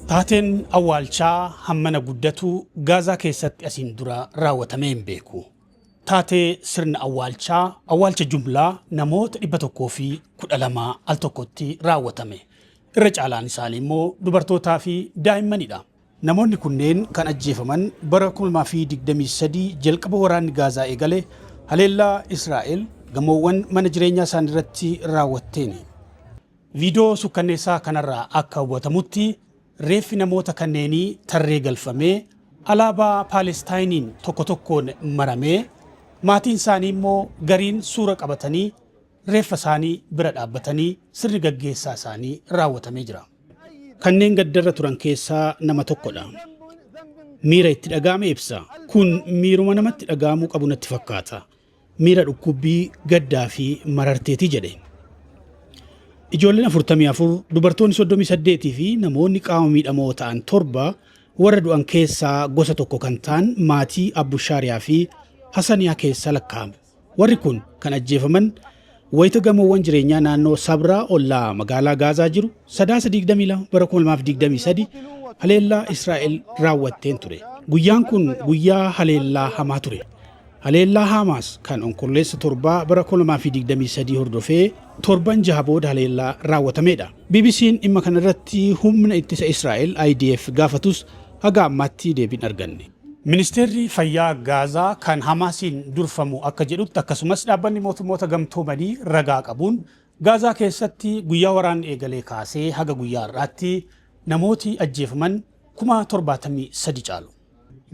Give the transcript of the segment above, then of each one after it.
Taateen awwaalchaa hammana guddatu Gaazaa keessatti asiin dura raawwatamee hin beeku. Taatee sirna awwaalchaa awwaalcha jumlaa namoota 112 al tokkotti raawwatame. Irra caalaan isaanii immoo dubartootaa fi daa'immanidha. Namoonni kunneen kan ajjeefaman bara 2023 jalqaba waraanni Gaazaa eegale haleellaa Israa'el gamoowwan mana jireenyaa isaanii irratti raawwatteeni. Viidiyoo sukkanneessaa kanarraa akka hubatamutti reeffi namoota kanneenii tarree galfamee alaabaa Paalestaayiniin tokko tokkoon maramee, maatiin isaanii immoo gariin suura qabatanii reeffa isaanii bira dhaabbatanii sirni gaggeessaa isaanii raawwatamee jira. Kanneen gaddarra turan keessaa nama tokkodha. Miira itti dhaga'ame ibsa. Kun miiruma namatti dhaga'amuu qabu natti fakkaata. Miira dhukkubbii, gaddaa fi mararteeti jedhe. Ijoolleen 44, dubartoonni 38 fi namoonni qaama miidhamoo ta'an 7 warra du'an keessaa gosa tokko kan ta'an maatii Abbushaariyaa fi Hasaniyaa keessa lakkaa'amu. Warri kun kan ajjeefaman wayita gamoowwan jireenyaa naannoo Sabraa ollaa magaalaa Gaazaa jiru Sadaasa 22 bara 2023 haleellaa Israa'el raawwatteen ture. Guyyaan kun guyyaa haleellaa hamaa ture. Haleellaa Haamaas kan Onkololeessa 7 bara 2023 hordofee torban jaha booda haleellaa raawwatameedha. BBC'n dhimma kanarratti humna ittisa Israa'el, IDF, gaafatus haga ammaatti deebii hin arganne. Ministeerri Fayyaa Gaazaa kan Hamaasiin durfamu akka jedhutti akkasumas Dhaabbanni Mootummoota Gamtoomanii ragaa qabuun Gaazaa keessatti guyyaa waraanni eegalee kaasee haga guyyaa har'aatti namooti ajjeefaman 73,000 caalu.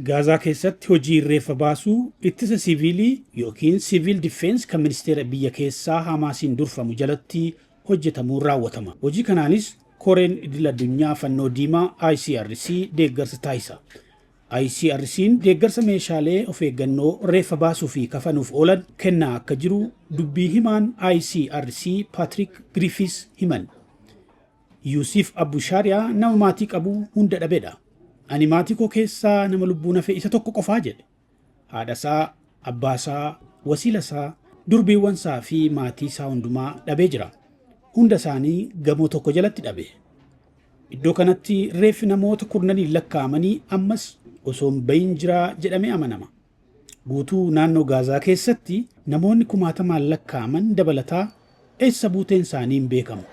Gaazaa keessatti hojii reeffa baasuu ittisa siiviilii ykn Civil Defense kan ministeera biyya keessaa Hamaasiin durfamu jalatti hojjetamuun raawwatama. Hojii kanaanis Koreen Idil-addunyaa Fannoo Diimaa, ICRC, deeggarsa taasisa. ICRC'n deeggarsa meeshaalee of eeggannoo reeffa baasuu fi kafanuuf oolan kennaa akka jiru dubbii himaan ICRC Patrick Griffiths himan. Yuusif Abbushaariyaa nama maatii qabu hunda dhabedha. Ani maatii koo keessaa nama lubbuun hafe isa tokko qofaa jedhe. Haadhasaa, abbaasaa, wasiilasaa, durbiiwwansaa fi maatiisaa hundumaa dhabee jira. Hunda isaanii gamoo tokko jalatti dhabe. Iddoo kanatti reeffi namoota kurnaniin lakkaa'amanii ammas osoo hin bahin jira jedhamee amanama. Guutuu naannoo Gaazaa keessatti namoonni kumaatamaan lakkaa'aman dabalataa eessa buuteen isaanii hin beekamu.